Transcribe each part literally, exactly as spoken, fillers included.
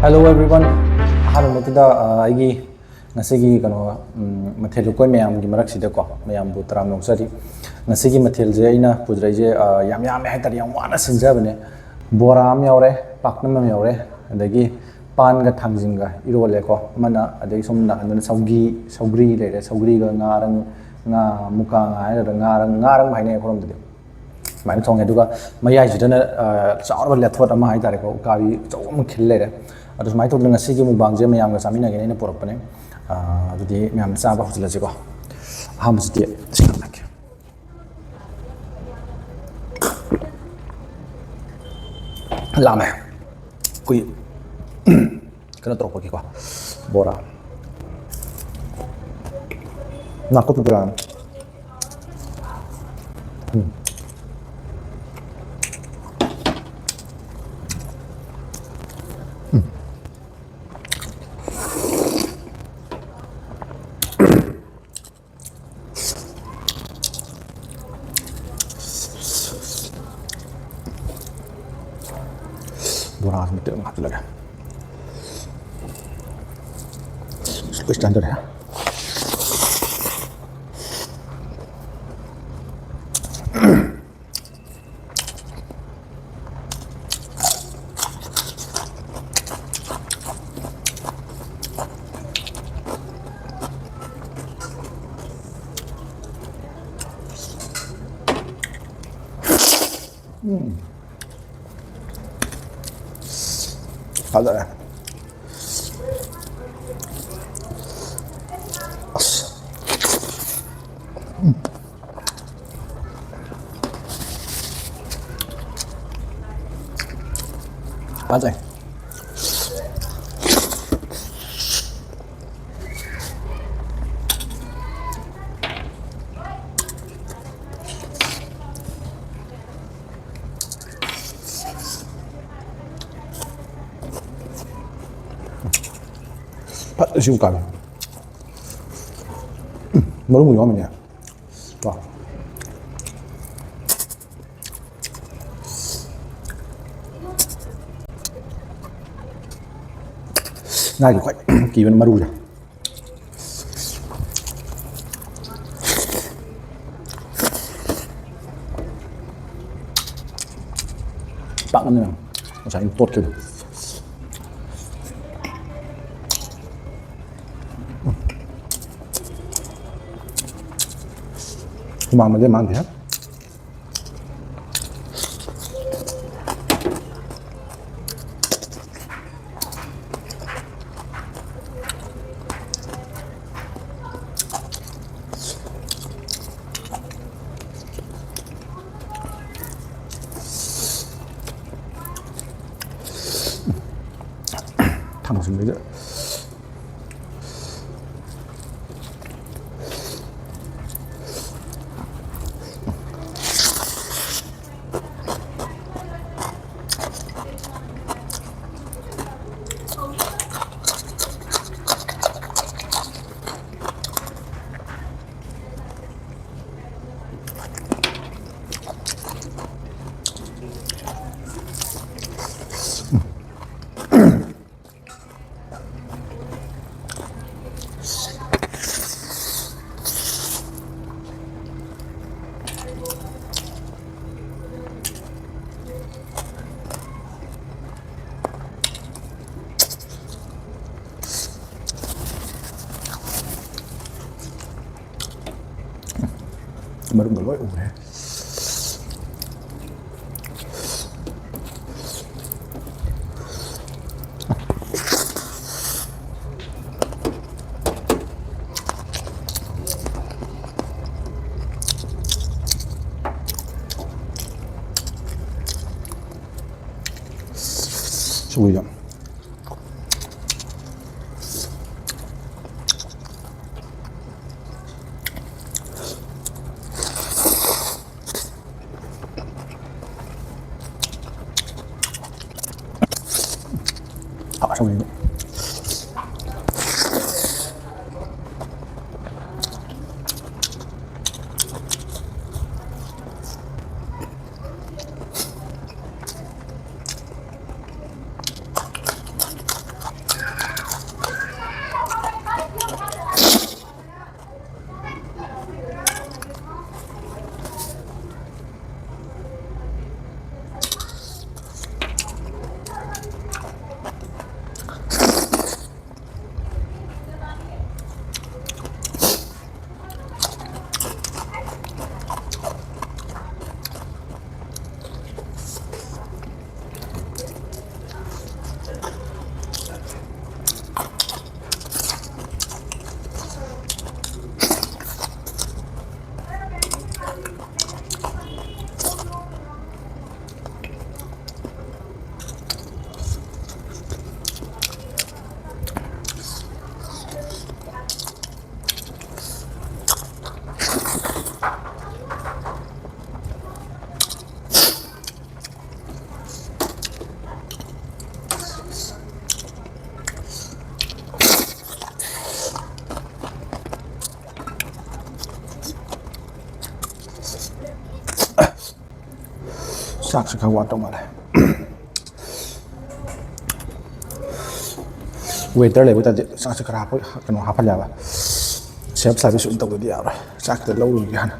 Hello everyone, ꯑꯍꯥꯟꯕ ꯃꯛꯇꯗ ꯑ, ꯑꯩꯒꯤ ꯉꯁꯤꯒꯤ ꯀꯩꯅꯣ ꯎꯝ, ꯃꯊꯦꯜ ꯂꯨꯀꯣꯏ ꯃꯌꯥꯝꯒꯤ ꯃꯔꯛꯁꯤꯗꯀꯣ ꯃꯌꯥꯝꯕꯨ ꯇꯔꯥꯝꯅ ꯑꯣꯛꯆꯔꯤ꯫ ꯉꯁꯤꯒꯤ ꯃꯊꯦꯜꯁꯦ ꯑꯩꯅ ꯄꯨꯖꯔꯛꯏꯁꯦ ꯑ, ꯌꯥꯝ ꯌꯥꯝꯃꯦ ꯍꯥꯏꯇꯥꯔꯦ, ꯌꯥꯝ ꯋꯥꯅ ꯁꯤꯟꯖꯕꯅꯦ꯫ ꯕꯣꯔꯥ ꯑꯃ ꯌꯥꯎꯔꯦ, ꯄꯥꯛꯅꯝ ꯑꯃ ꯌꯥꯎꯔꯦ, ꯑꯗꯒꯤ ꯄꯥꯟꯒ ꯊꯥꯡꯖꯤꯡꯒ ꯏꯔꯣꯜꯂꯦꯀꯣ ꯑꯃꯅ, ꯑꯗꯒꯤ ꯁꯣꯝ ꯅꯥꯀꯟꯗꯅ ꯁꯧꯒꯤ ꯁꯧꯒ꯭ꯔꯤ ꯂꯩꯔꯦ, ꯁꯧꯒ꯭ꯔꯤꯒ ꯉꯥꯔꯪ, ꯉꯥ ꯃꯨꯀꯥ ꯉꯥ ꯍꯥꯏꯒꯗ꯭ꯔꯥ, ꯉꯥꯔꯪ, ꯉꯥꯔꯪ ꯍꯥꯏꯅꯩ ꯑꯩꯈꯣꯏꯔꯣꯝꯗꯗꯤ꯫ ꯁꯨꯃꯥꯏꯅ ꯊꯣꯡꯉꯦ꯫ ꯑꯗꯨꯒ ꯃꯌꯥꯏꯁꯤꯗꯅ ꯑ, ꯆꯥꯎꯔꯕ ꯂꯦꯊꯣꯠ ꯑꯃ ꯍꯥꯏꯇꯥꯔꯦꯀꯣ, ꯎꯀꯥꯕꯤ ꯑꯆꯧꯕ ꯑꯃ ꯈꯤꯜ ꯂꯩꯔꯦ꯫ ꯑꯗꯣ ꯁꯨꯃꯥꯏꯅ ꯇꯧꯗꯅ ꯉꯁꯤꯒꯤ ꯃꯨꯛꯕꯥꯡꯁꯦ ꯃꯌꯥꯝꯒ ꯆꯥꯃꯤꯟꯅꯒꯦꯅ ꯑꯩꯅ ꯄꯨꯔꯛꯄꯅꯦ꯫ ꯑ, ꯑꯗꯨꯗꯤ ꯃꯌꯥꯝ ꯆꯥꯕ ꯍꯧꯖꯤꯜꯂꯁꯤꯀꯣ꯫ ꯑꯍꯥꯟꯕꯁꯤꯗꯤ ꯁꯤ ꯍꯥꯞꯂꯛꯀꯦ꯫ ꯂꯥꯝꯃꯦ꯫ ꯑꯩꯈꯣꯏ ꯀꯩꯅꯣ ꯇꯧꯔꯛꯄꯒꯤꯀꯣ, ꯕꯣꯔꯥ, ꯅꯥꯀꯨꯞꯄꯤ ꯕꯣꯔꯥ꯫ ꯎꯝ꯫ ꯎꯝ꯫ ꯕꯣꯔꯥꯁꯤ ꯃꯇꯦꯛ ꯑꯃ ꯍꯥꯞꯆꯤꯜꯂꯒꯦ꯫ ꯂꯣꯏ ꯆꯥꯟꯗꯔꯦ꯫ ꯎꯝ꯫ ꯐꯖꯔꯦ꯫ ꯑꯁ꯫ ꯎꯝ꯫ ꯐꯖꯩ꯫ ꯐꯖꯅ ꯁꯤꯕꯨ ꯀꯥꯝꯃꯤ꯫ ꯎꯝ, ꯃꯔꯨ ꯌꯥꯎꯔꯝꯃꯤꯅꯦ꯫ ꯀꯣ꯫ ꯉꯥꯒꯤ ꯈ꯭ꯋꯥꯏ ꯀꯤꯕꯅ ꯃꯔꯨꯁꯦ꯫ ꯄꯥꯛꯅꯝꯅꯦ ꯉꯁꯥꯏ ꯑꯩꯅ ꯇꯣꯠꯈꯤꯕꯗꯣ꯫ ꯍꯨꯃꯥꯡ ꯃꯟꯗꯦ ꯃꯥꯡꯗꯦ ꯍꯦ꯫ ꯊꯥꯡꯖꯤꯡꯁꯤꯗ꯫ ꯃꯔꯨꯝꯒ ꯂꯣꯏ ꯎꯔꯦ꯫ ꯁꯧꯒ꯭ꯔꯤꯗ꯫ ꯍꯥꯎꯔꯦ ꯁꯧꯒ꯭ꯔꯤꯗꯣ꯫ ꯆꯥꯛꯁꯦ ꯈꯔ ꯋꯥꯠꯇꯧ ꯃꯥꯜꯂꯦ꯫ ꯋꯦꯇꯔ ꯂꯩꯕ ꯇꯥꯔꯗꯤ ꯆꯥꯛꯁꯦ ꯈꯔ ꯍꯥꯞꯄ, ꯀꯩꯅꯣ ꯍꯥꯞꯍꯜꯂꯦꯕ꯫ ꯁꯦꯜꯐ ꯁꯥꯔꯚꯤꯁ ꯑꯣꯏꯅ ꯇꯧꯗꯗꯤ ꯌꯥꯔꯣꯏ꯫ ꯆꯥꯛꯇ ꯂꯧꯔꯨꯒꯦ ꯍꯥꯟꯅ꯫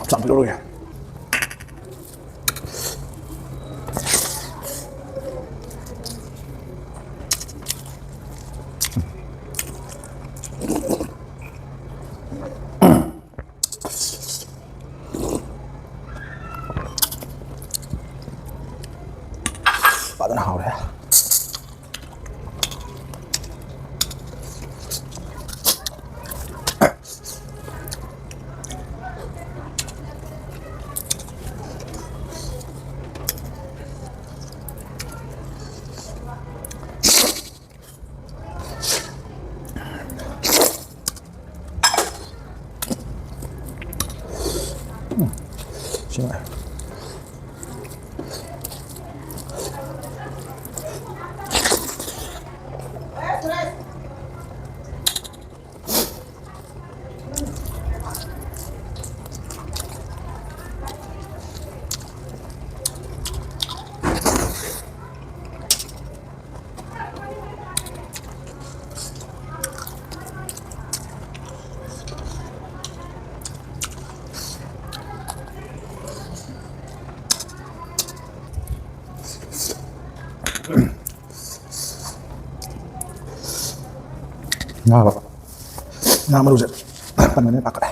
ꯆꯥꯛ ꯂꯧꯔꯨꯒꯦ꯫ ꯐꯖꯅ ꯍꯥꯎꯔꯦ꯫ ꯎꯝ, ꯁꯤ ꯅꯨꯡꯉꯥꯏ꯫ ꯉꯥ ꯃꯔꯨꯁꯦ ꯄꯟꯕꯅꯤꯅ ꯄꯥꯈꯠꯂꯦ꯫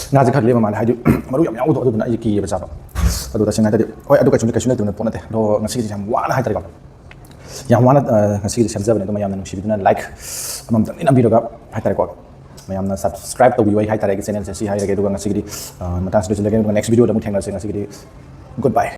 ꯉꯥꯁꯦ ꯈꯔ ꯂꯦꯝꯕ ꯃꯥꯜꯂꯦ, ꯍꯥꯏꯗꯤ ꯃꯔꯨ ꯌꯥꯝ ꯌꯥꯎꯕꯗꯣ, ꯑꯗꯨꯗꯨꯅ ꯑꯩꯁꯦ ꯀꯤꯌꯦꯕ ꯆꯥꯕ꯫ ꯑꯗꯣ ꯇꯁꯦꯡꯅ ꯍꯥꯏꯔꯗꯤ, ꯍꯣꯏ, ꯑꯗꯨ ꯀꯩꯁꯨ ꯀꯩꯁꯨ ꯂꯩꯇꯕ ꯄꯣꯠ ꯅꯠꯇꯦ꯫ ꯑꯗꯣ ꯉꯁꯤꯒꯤꯁꯦ ꯌꯥꯝ ꯋꯥꯅ ꯍꯥꯏꯇꯥꯔꯦꯀꯣ, ꯌꯥꯝ ꯋꯥꯅ, ꯑ, ꯉꯁꯤꯒꯤꯗꯤ ꯁꯦꯝꯖꯕꯅꯦ꯫ ꯑꯗꯣ ꯃꯌꯥꯝꯅ ꯅꯨꯡꯁꯤꯕꯤꯗꯨꯅ like ꯑꯃꯃꯝꯇꯪꯗꯤ ꯅꯝꯕꯤꯔꯒ ꯍꯥꯏꯇꯥꯔꯦꯀꯣ, ꯃꯌꯥꯝꯅ subscribe ꯇꯧꯕꯤꯌꯨ ꯑꯩ ꯍꯥꯏꯇꯥꯔꯦ, ꯑꯩꯒꯤ channelꯁꯦ ꯁꯤ ꯍꯥꯏꯔꯒꯦ꯫ ꯑꯗꯨꯒ ꯉꯁꯤꯒꯤꯗꯤ, ꯑ, ꯃꯇꯥꯡꯁꯤꯗ ꯂꯣꯏꯁꯤꯜꯂꯒꯦ꯫ ꯑꯗꯨꯒ next videoꯗ ꯑꯃꯨꯛ ꯊꯦꯡꯅꯔꯁꯦ꯫ ꯉꯁꯤꯒꯤꯗꯤ goodbye꯫